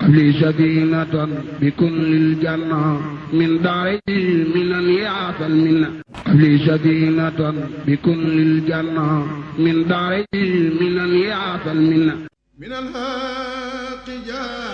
لي سكينة بكل الجنة من داري من يعطى المنة لي سكينة بكل الجنة من داري من يعطى المنة من الحق جاء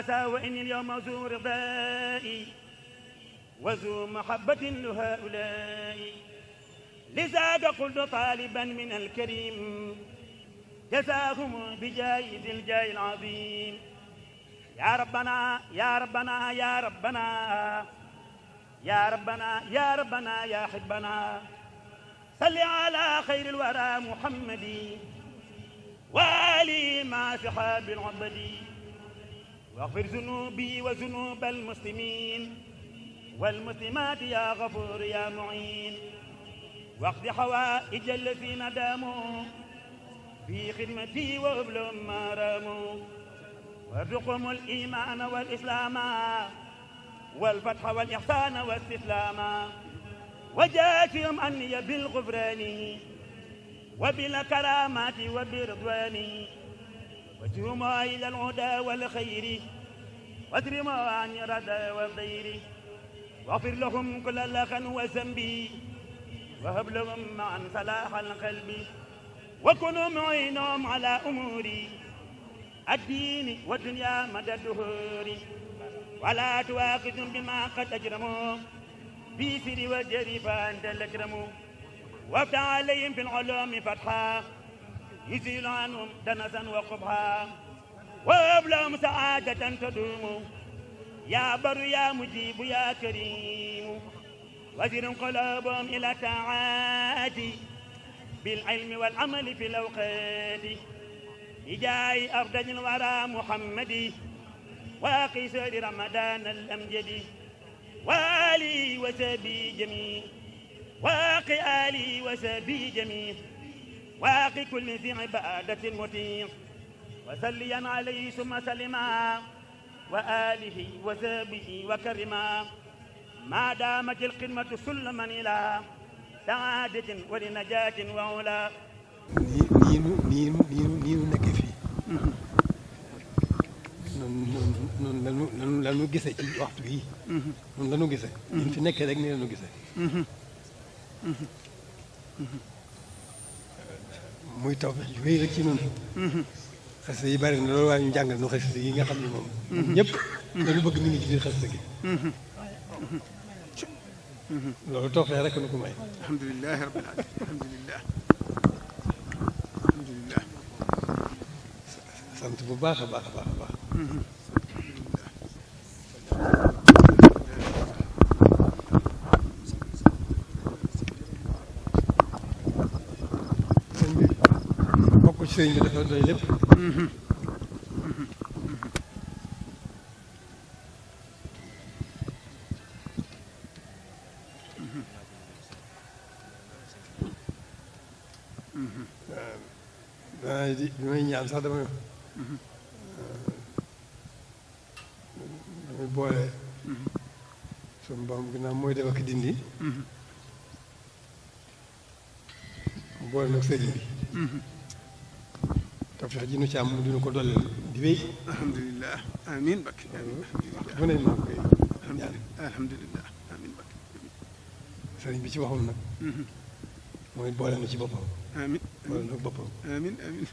هذا وإن اليوم ذو رضائي وذو محبة لهؤلاء لذاك قلت طالبا من الكريم جزاهم بجاه ذي الجاه العظيم يا ربنا يا ربنا يا ربنا يا ربنا يا ربنا يا حبنا صل على خير الورى محمد وآله مع صحاب العبد واغفر ذنوبي وذنوب المسلمين والمسلمات يا غفور يا معين واقض حوائج الذين داموا في خدمتي وابلهم ما راموا وارزقهم الإيمان والإسلام والفتح والإحسان والاستسلام وجازهم عني بالغفران وبالكرامات وبرضوان وجهما إلى الهدى والخير واجرما عن الردى والضير واغفر لهم كل لغن وذنبي وهب لهم معا صلاح القلب وكونوا معينهم على أموري الدين والدنيا مدى الدهور ولا تواخذهم بما قد أجرموا في سر وجري فأنت الأكرم وافتح عليهم في العلوم فتحا يزيل عنهم دنسا وقبحا وهب لهم سعادة تدوم يا بر يا مجيب يا كريم وزر قلوبهم إلى الطاعات بالعلم والعمل في الأوقات بجاه أفضل الورى محمد واقي سر رمضان الأمجد وآلي وسبي جميع واقي آلي وسبي جميع واقي كل ذي عبادة مطيع وسليا عليه ثم سلما وآله وسبه وكرما ما دامت الخدمة سلما إلى سعادة ولنجاة وعلا nii nu nekkee fii noonu la ñu gisee ci waxtu bii noonu la ñu gisee ñu fi nekkee rek nii la ñu gisee muy taw ju rëy rek ci noonu xasida yi bari na loolu waaye ñu jàngal nu xasida yi nga xam ne moom ñëpp dañu bëgg mi ngi ci biir xasida gi loolu tawfeex rek nu ko may alhamdulilah rabbil alamin alhamdulilah sant bu baax a baax a baax a baax sëñ bi bokk ci sëñ bi dafa doy lépp bi may ñaan sax damay boole suñu borom ginnaaw mooy def ak dindi mu boole nag sëriñ bi tawfeex ji nu ci am mu dina ko dolleel di wéy alhamdulilah amiin bakki amiin bu ne maa ngi koy ñaan alhamdulilah amiin bakki sëriñ bi ci waxul nag mooy boole na ci boppam amiin boole na boppam amiin amiin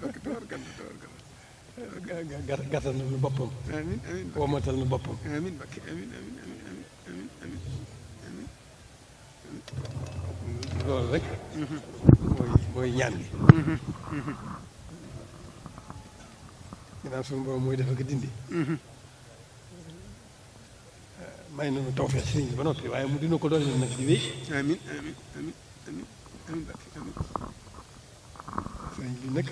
bakki tabarkalla tabarkalla gàttal na nu boppam amiin amiin womatal na boppam amiin bakki amiin amiin amiin amiin amiin amiin loolu rek mooy ñaan gi ginnaaw suñu borom mooy def ak dindi may nañu tawfeex sëriñ bi ba noppi waaye mu dina ko doon nag di wéy amiin amiin amiin amiin amiin bakki amiin sëriñ bi nag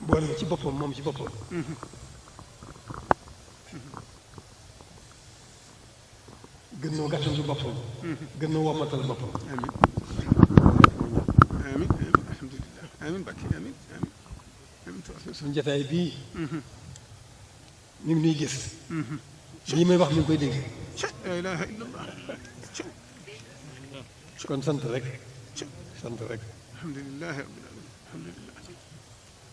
boole na ci boppam moom ci boppam gën noo gàttandu boppam gën noo womatal boppam amiin amiin amiin alhamdulilah amiin bakki amiin amiin amiin suñu jotaay bii ñu ngi nuy gis lii may wax mi ngi koy dégg la ilaha illallah kon sant rek sant rek alhamdulilah rabbil alamin alhamdulilah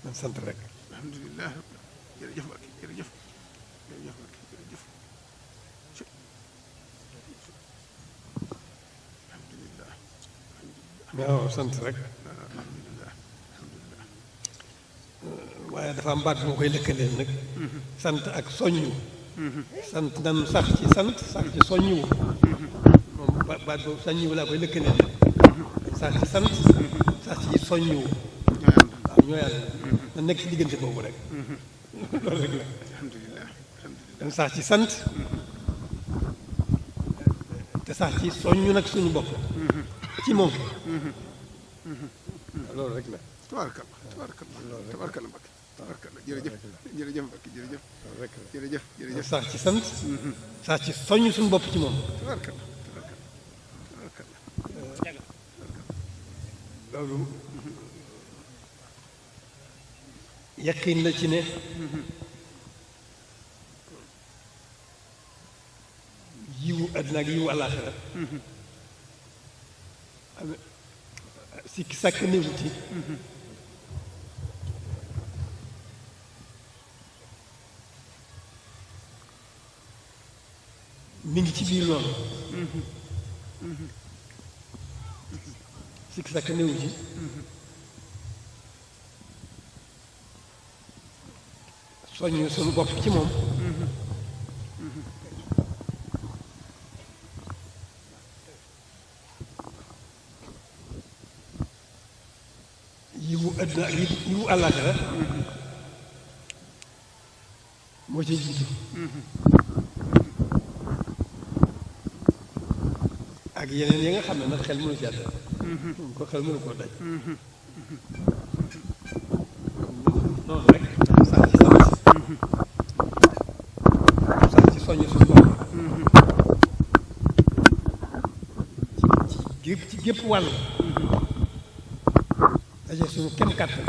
man sant rek alhamdulilah rabbil alamin jërëjëf bakki jërëjëf jërëjëf bakki jërëjëf alhamdulilah waaw sant rek alhamdulilah alhamdulilah waaye dafa am baat bu ma koy lëkkaleel nag sant ak soññu sant nan sax ci sant sax ci soññu moom baat boobu soññu laa koy lëkkaleel sax ci sant sax ci soññu waaw ñoo yàlla na nekk ci diggante boobu rek loolu rek la alhamdulilah alhamdulilah dan sax ci sant te sax ci soññu nag suñu bopp ci moom loolu rek la tabaarkalla tabaarkalla tabaarkalla bakki tabaarkalla jërëjëf jërëjëf bakki jërëjëf loolu rek la jërëjëf jërëjëf sax ci sant sax ci soññ suñu bopp ci moom tabaarkalla tabaarkalla tabaarkalla loolu yaqin la ci ne yiwu àddina ak yiwu àllaaxira am sikki sàkk néewu ci mi ngi ci biir loolu sikki sàkk néewu ci soññ suñu bopp ci moom yiwu àddina ak yiwu àllaaxira moo ci jiitu ak yeneen yi nga xam ne nag xel mënu ci yàlla ko xel mënu koo daj noonu rek sax ci soññ suñu bopp ci gépp wàll daje suñu kem kàttan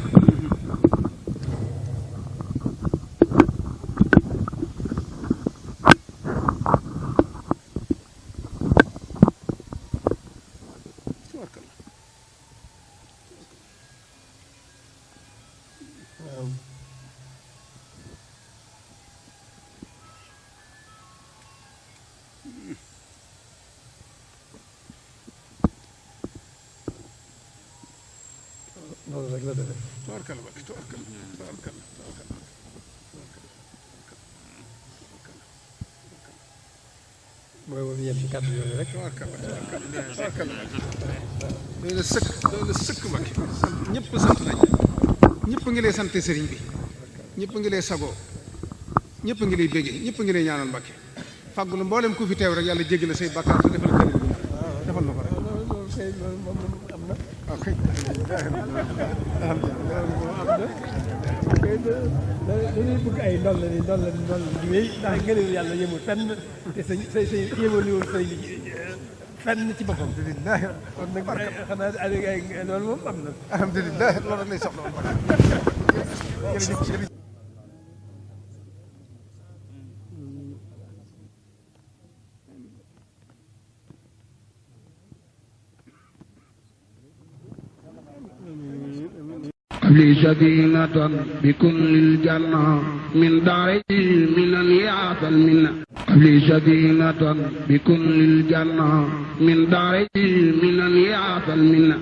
loolu rek la defee. tabarkalla Mbacke tabarkalla tabarkalla mooy woon yem ci kàddu yooyu rek. tabarkalla doy na sëkk Mbacke sant ñëpp sant nañ ñëpp ngi lay sant sëriñ bi ñëpp ngi lay sagoo ñëpp ngi lay béggee ñëpp ngi lay ñaanal Mbacke fàggulu mboolem ku fi teew rek yàlla jéggi la say bàkkaar te defal kër defal na ko rek. loolu kay loolu moom am na. waaw kay dañuy bëgg ay ndol la di wéy ndax ngëneelu yàlla yemul fenn te sa yemaliwul sëñ bi fenn ci boppam. alhamdulilah kon nag xanaa ay loolu moom am na. alhamdulilah loolu rek lay soxla woon jërëjëf لي سكينة بكل الجنة من داري من يعطى المنة لي سكينة بكل الجنة من داري من يعطى المنة